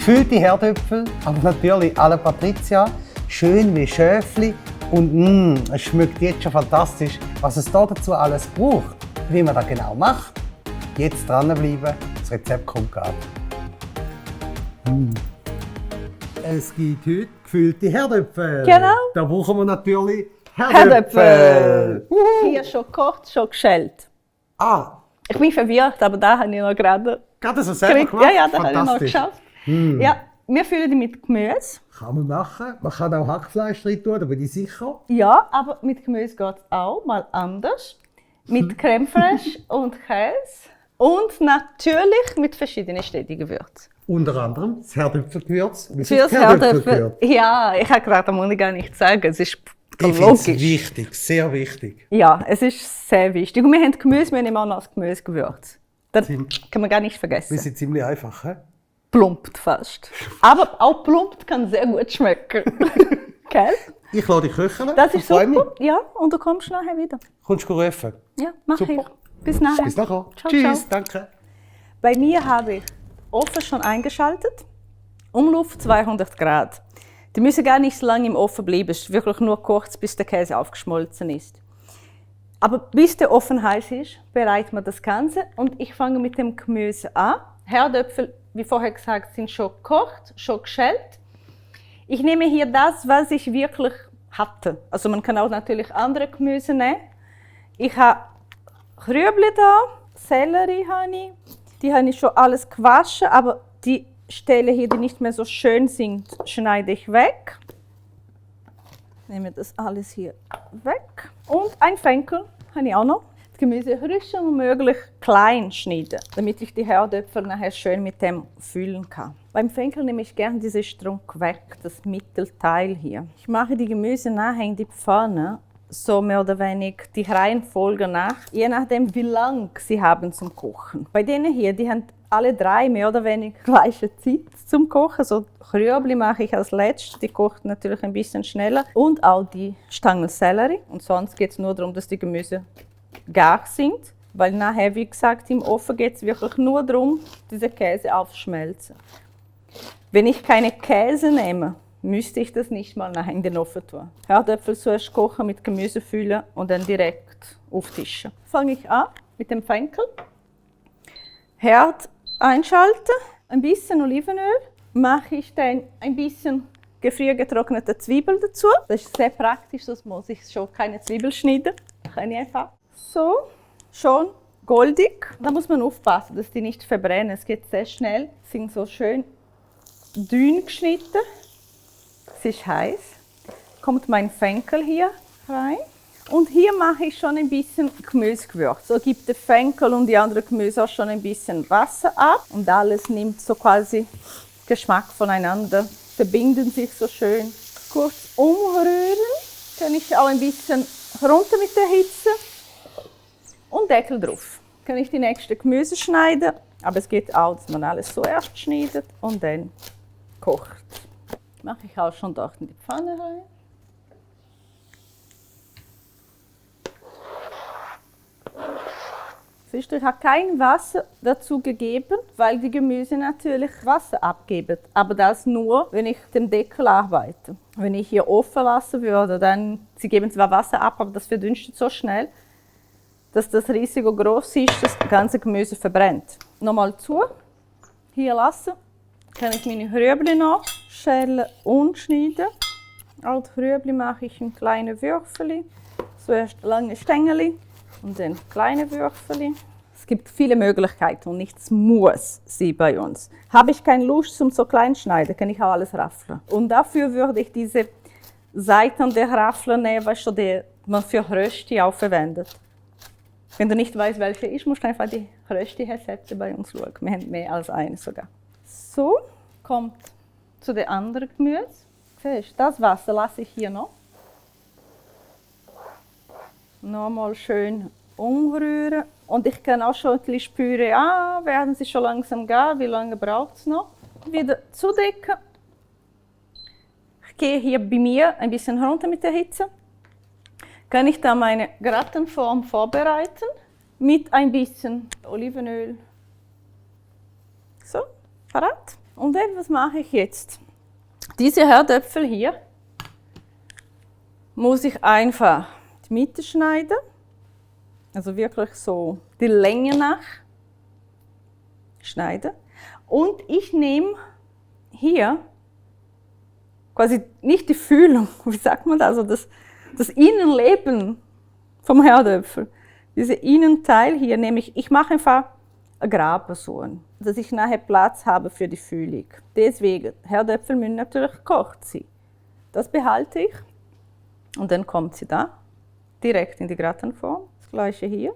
Gefüllte Herdöpfel, aber natürlich à la Patricia, schön wie Schöfli und es schmeckt jetzt schon fantastisch. Was es da dazu alles braucht, wie man das genau macht, jetzt dranbleiben, das Rezept kommt gerade. Es gibt heute gefüllte Herdöpfel. Genau. Da brauchen wir natürlich Herdöpfel. Hier schon gekocht, schon geschält. Ah, Ich bin verwirrt, aber da habe ich noch gerade gerade so selber gekriegt. gemacht? Ja, da habe ich noch Fantastisch. geschafft. Ja, wir füllen die mit Gemüse. Kann man machen. Man kann auch Hackfleisch drin tun, da bin ich sicher. Ja, aber mit Gemüse geht es auch mal anders. Mit Creme fraiche und Käse. Und natürlich mit verschiedenen Städtegewürzen. Unter anderem das Herdöpfelgewürz. Wieso Fürs das Herdöpfel. Ja, ich habe gerade am Ende gar nicht sagen. Es ist Ich finde es logisch. wichtig, sehr wichtig. Ja, es ist sehr wichtig. Und wir haben Gemüse, wir nehmen auch noch das Gemüsegewürz. Das Sie- kann man gar nicht Wir vergessen. sind ziemlich einfach. He? Plumpt fast. Aber auch plumpt kann sehr gut schmecken. Gell? Ich lade dich köcheln. Das ist Freu mich. super. Ja, und du kommst nachher wieder. Kommst du rufen? Ja, mach Super. ich. Bis nachher. Bis nachher. Ciao, Tschüss, ciao. danke. Bei mir habe ich Ofen schon eingeschaltet. Umluft 200 Grad. Die müssen gar nicht so lange im Ofen bleiben. Es ist wirklich nur kurz, bis der Käse aufgeschmolzen ist. Aber bis der Ofen heiß ist, bereiten wir das Ganze. Und ich fange mit dem Gemüse an. Herdöpfel, wie vorher gesagt, sind schon gekocht, schon geschält. Ich nehme hier das, was ich wirklich hatte. Also man kann auch natürlich andere Gemüse nehmen. Ich habe Rüebli da, Sellerie habe ich. Die habe ich schon alles gewaschen, aber die Stellen hier, die nicht mehr so schön sind, schneide ich weg. Nehme das alles hier weg. Und ein Fenkel habe ich auch noch. Das Gemüse frisch und möglich klein schneiden, damit ich die Herdöpfel nachher schön mit dem füllen kann. Beim Fenkel nehme ich gerne diesen Strunk weg, das Mittelteil hier. Ich mache die Gemüse nachher in die Pfanne, so mehr oder weniger die Reihenfolge nach, je nachdem wie lang sie haben zum Kochen. Bei denen hier, die haben alle drei mehr oder weniger gleiche Zeit zum Kochen. So Rüebli mache ich als letztes, die kocht natürlich ein bisschen schneller. Und auch die Stangensellerie. Und sonst geht es nur darum, dass die Gemüse gar sind. Weil nachher, wie gesagt, im Ofen geht es wirklich nur darum, diese Käse aufschmelzen. Wenn ich keine Käse nehme, müsste ich das nicht mal nachher in den Ofen tun. Herdöpfel zuerst kochen, mit Gemüse füllen und dann direkt auftischen. Fange ich an mit dem Fenkel. Herd einschalten, ein bisschen Olivenöl. Mache ich dann ein bisschen gefriergetrocknete Zwiebeln dazu. Das ist sehr praktisch, sonst muss ich schon keine Zwiebel schneiden. Kann ich einfach. So, schon goldig. Da muss man aufpassen, dass die nicht verbrennen. Es geht sehr schnell. Sie sind so schön dünn geschnitten. Es ist heiß. Kommt mein Fenkel hier rein. Und hier mache ich schon ein bisschen Gemüsegewürz. So gibt der Fenkel und die anderen Gemüse auch schon ein bisschen Wasser ab. Und alles nimmt so quasi Geschmack voneinander, verbinden sich so schön. Kurz umrühren. Kann ich auch ein bisschen runter mit der Hitze. Und Deckel drauf. Kann ich die nächste Gemüse schneiden. Aber es geht auch, dass man alles so erst schneidet und dann kocht. Mache ich auch schon dort in die Pfanne rein. Siehst du, ich habe kein Wasser dazu gegeben, weil die Gemüse natürlich Wasser abgeben. Aber das nur, wenn ich den Deckel arbeite. Wenn ich hier offen lassen würde, dann, sie geben zwar Wasser ab, aber das verdünstet so schnell, dass das Risiko groß ist, dass das ganze Gemüse verbrennt. Nochmal zu, hier lassen. Kann ich meine Rüebli noch schälen und schneiden. Auch die Rüebli mache ich in kleine Würfel. Zuerst lange Stängel und dann kleine Würfel. Es gibt viele Möglichkeiten und nichts muss sie bei uns. Habe ich keine Lust zum so klein schneiden, kann ich auch alles raffeln. Und dafür würde ich diese Seiten der Raffler nehmen, die man für Rösti auch verwendet. Wenn du nicht weißt, welche ist, musst du einfach die Rösti-Rezepte bei uns schauen. Wir haben mehr als eine sogar. So, kommt zu den anderen Gemüse. Siehst, das Wasser lasse ich hier noch. Nochmal schön umrühren. Und ich kann auch schon ein bisschen spüren, werden sie schon langsam gar, wie lange braucht es noch? Wieder zudecken. Ich gehe hier bei mir ein bisschen runter mit der Hitze. Kann ich da meine Gratenform vorbereiten mit ein bisschen Olivenöl. So, parat. Und dann, was mache ich jetzt? Diese Herdöpfel hier muss ich einfach die Mitte schneiden. Also wirklich so die Länge nach schneiden. Und ich nehme hier quasi nicht die Fühlung, wie sagt man das, also das Innenleben vom Herdöpfel. Dieser Innenteil hier nehme ich mache einfach ein Graben so, dass ich nachher Platz habe für die Fühlung. Deswegen, Herdöpfel müssen natürlich gekocht sein. Das behalte ich und dann kommt sie da, direkt in die Gratenform. Das gleiche hier.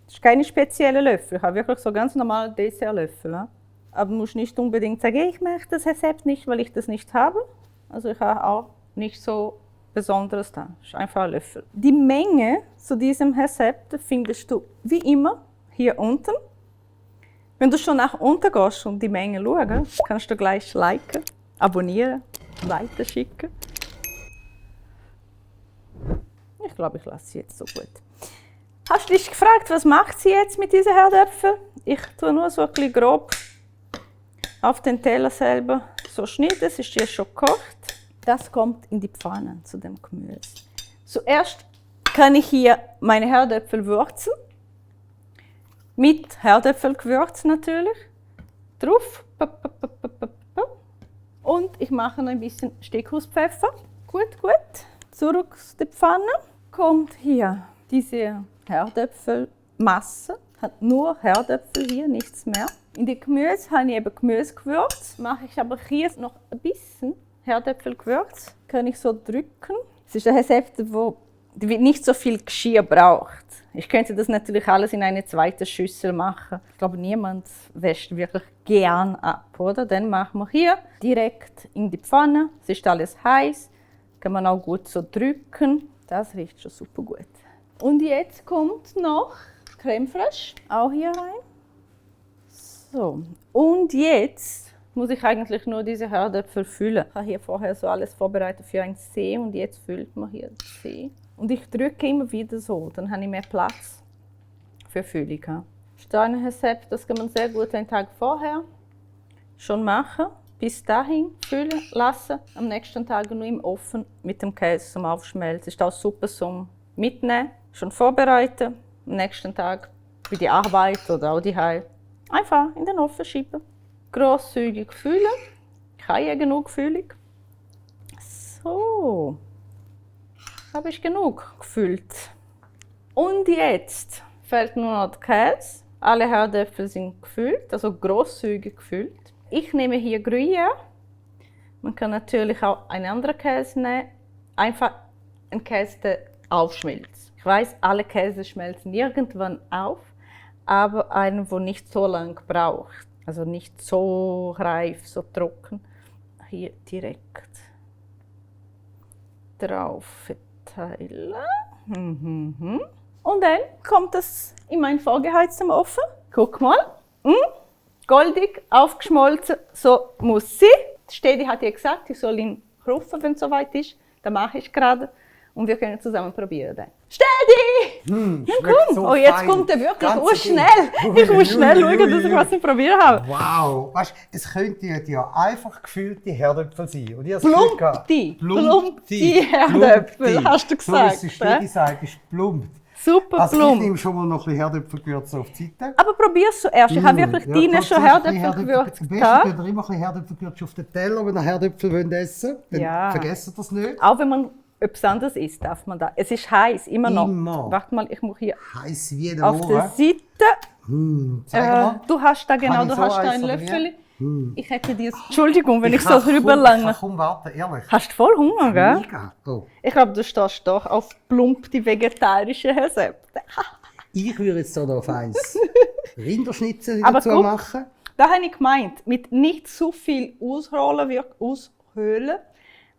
Das ist keine spezielle Löffel, ich habe wirklich so ganz normale Dessertlöffel. Aber du musst nicht unbedingt sagen, ich möchte das Rezept nicht, weil ich das nicht habe. Also ich habe auch nicht so Besonderes da. Das ist einfach ein Löffel. Die Menge zu diesem Rezept findest du wie immer hier unten. Wenn du schon nach unten gehst und die Menge schaust, kannst du gleich liken, abonnieren, weiterschicken. Ich glaube, ich lasse sie jetzt so gut. Hast du dich gefragt, was macht sie jetzt mit diesen Herdöpfeln? Ich tue nur so ein bisschen grob auf den Teller selber so schneiden. Es ist jetzt schon gekocht. Das kommt in die Pfanne zu dem Gemüse. Zuerst kann ich hier meine Herdöpfel würzen. Mit Herdöpfelgewürz natürlich. Drauf. Und ich mache noch ein bisschen Steckhauspfeffer. Gut. Zurück aus der Pfanne. Kommt hier diese Herdöpfelmasse. Hat nur Herdöpfel hier, nichts mehr. In die Gemüse habe ich eben Gemüsegewürz. Mache ich aber hier noch ein bisschen Herdöpfelgewürz. Kann ich so drücken. Es ist ein Rezept, wo nicht so viel Geschirr braucht. Ich könnte das natürlich alles in eine zweite Schüssel machen. Ich glaube, niemand wäscht wirklich gern ab, oder? Dann machen wir hier direkt in die Pfanne. Es ist alles heiß. Kann man auch gut so drücken. Das riecht schon super gut. Und jetzt kommt noch Creme fraiche, auch hier rein. So, und jetzt muss ich eigentlich nur diese Herdöpfel füllen. Ich habe hier vorher so alles vorbereitet für ein C und jetzt füllt man hier das C. Und ich drücke immer wieder so, dann habe ich mehr Platz für Füllung. Das ist ein Rezept, das kann man sehr gut einen Tag vorher schon machen. Bis dahin füllen lassen, am nächsten Tag nur im Ofen mit dem Käse zum Aufschmelzen. Ist auch super zum Mitnehmen, schon vorbereiten. Am nächsten Tag bei der Arbeit oder auch die Heim einfach in den Ofen schieben. Grosszügig füllen. Ich habe ja genug Füllung. So, habe ich genug gefüllt. Und jetzt fehlt nur noch der Käse. Alle Herdöpfel sind gefüllt, also grosszügig gefüllt. Ich nehme hier Gruyère. Man kann natürlich auch einen anderen Käse nehmen. Einfach einen Käse, der aufschmilzt. Ich weiß, alle Käse schmelzen irgendwann auf, aber einen, der nicht so lange braucht. Also nicht so reif, so trocken. Hier direkt drauf verteilen. Und dann kommt es in meinen vorgeheizten Ofen. Guck mal. Goldig, aufgeschmolzen, so muss sie. Die Stedi hat ihr gesagt, ich soll ihn rufen, wenn es soweit ist. Das mache ich gerade. Und wir können zusammen probieren. Stedi! Ja, komm! So oh, jetzt fein. kommt er wirklich Ganz schnell. Ich muss schnell schauen, dass ich was probieren habe. Wow! Weißt, es könnte ja einfach gefüllte Herdöpfel sein. Und ich habe das Gefühl gehabt, Plumpte Herdöpfel, hast du gesagt. So wie es die Stedi sagt, ist plumpt. Super Also ich plump. nehme schon mal noch ein bisschen Herdöpfelgewürze auf die Seite. Aber probier es zuerst. Ich habe wirklich deine schon Herdöpfelgewürze Am besten gehabt. tut ihr immer ein bisschen Herdöpfelgewürze auf den Teller, wenn ihr Herdöpfel essen wollt. Dann Ja. vergesst das nicht. Auch wenn man etwas anderes isst, darf man da. Es ist heiß, immer noch. Immer. Warte mal, ich muss hier Heiß wie der auf der Ohren. Seite. Zeig mal. Du hast da genau, ich du so hast da eins ein oder Löffel. Ich hätte dir. Entschuldigung, wenn ich so Ich rüberlange. komm, warte, ehrlich. Hast du voll Hunger, gell? Mega. Oh. Ich glaube, du stehst doch auf plumpte vegetarische Rezepte. Ich würde jetzt da noch auf eins Rinderschnitzel Aber dazu guck. machen. Da habe ich gemeint, mit nicht zu viel aushöhlen,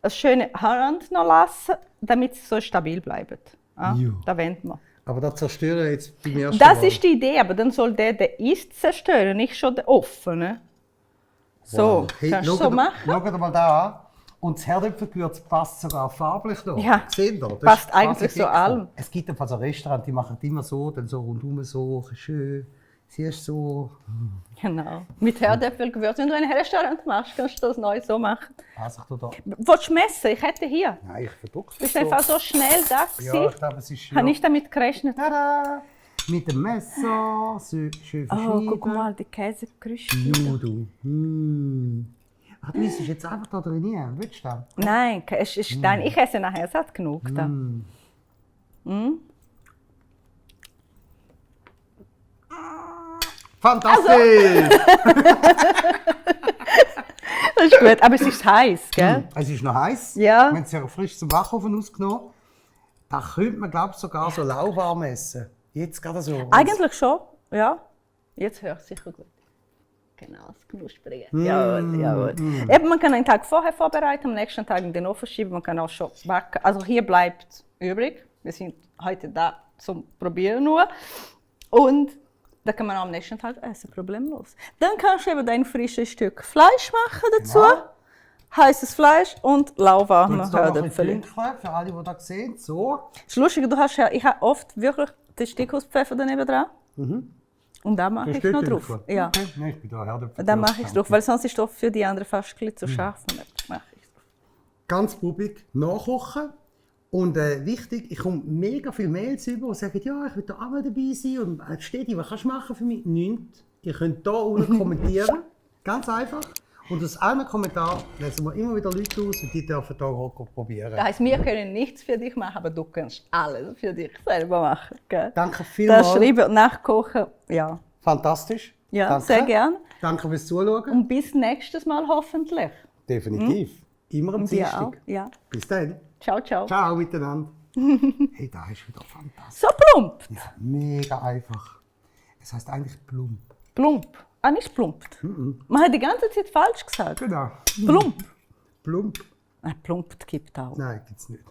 ein schönes Hand noch lassen, damit sie so stabil bleiben. Ja, Ja. da wenden wir. Aber das zerstören wir jetzt beim ersten Das Mal. ist die Idee, aber dann soll der isst zerstören, nicht schon der offene. So, Hey, kannst du schaut so ihr- machen? Schaut ihr mal da an. Und das Herdöpfelgewürz passt sogar farblich da. Ja, Seht ihr? Das passt ist quasi eigentlich so dick. allem. Es gibt also Restaurants, die machen immer so, dann so rundum so schön Sie ist so... Genau. Mit Herdöpfelgewürz. Wenn du ein Restaurant machst, kannst du das neu so machen. Was ich da... Willst du messen? Ich hätte hier. Nein, ich verdruck's Du bist einfach so schnell da Ja, ich glaube, es ist... Habe nicht damit gerechnet. Tada! Mit dem Messer, so schön Oh, verschieden. guck mal, die Käsegerüste. Ja, du. Ach, du isst jetzt einfach da drin. Willst du das? Nein, es ist dein. Ich esse nachher, es hat genug da. Fantastisch! Das ist gut, aber es ist heiß, gell? Es ist noch heiß. Ja. Wir haben es ja frisch zum Backofen ausgenommen. Da könnte man, glaube ich, sogar so lauwarm essen. Jetzt gerade so. Eigentlich schon, ja. Jetzt hört es sicher gut. Genau, das Knusprige. Jawohl, jawohl. Eben, man kann einen Tag vorher vorbereiten, am nächsten Tag in den Ofen schieben, man kann auch schon backen. Also hier bleibt übrig. Wir sind heute da zum Probieren nur. Und da kann man auch am nächsten Tag essen, problemlos. Dann kannst du eben dein frisches Stück Fleisch machen dazu. Genau. Heißes Fleisch und lauwarme Jetzt da noch ein Herdöpfel. Pünktchen für alle, die das sehen. So. Das ist lustig, ich habe oft wirklich den Stickhauspfeffer daneben dran. Und da mache ich noch drauf. Ja. Okay. Nein, ich bin da Herdöpfel. Dann mache ich es drauf, weil sonst ist es für die anderen fast ein bisschen zu scharf. Und dann mache ich es drauf. Ganz bubig nachkochen. Und wichtig, ich komme mega viel Mails über und sagen, ja, ich will da auch mal dabei sein. Und Stedi, was kannst du machen für mich? Nichts. Ihr könnt hier unten kommentieren. Ganz einfach. Und aus einem Kommentar lesen wir immer wieder Leute aus und die dürfen hier auch probieren. Das heisst, wir können nichts für dich machen, aber du kannst alles für dich selber machen. Gell? Danke Das vielmals. Schreiben und Nachkochen, ja. Fantastisch. Ja, Danke. sehr gerne. Danke fürs Zuschauen. Und bis nächstes Mal hoffentlich. Definitiv. Immer am Und dir auch. Dienstag. Ja. Bis dann. Ciao, ciao. Ciao miteinander. Hey, das ist wieder fantastisch. So plump. Ja, mega einfach. Es heißt eigentlich plump. Plump. Ah, nicht plumpt. Man hat die ganze Zeit falsch gesagt. Genau. Plump. Plump. Plumpt gibt auch. Nein, gibt's nicht.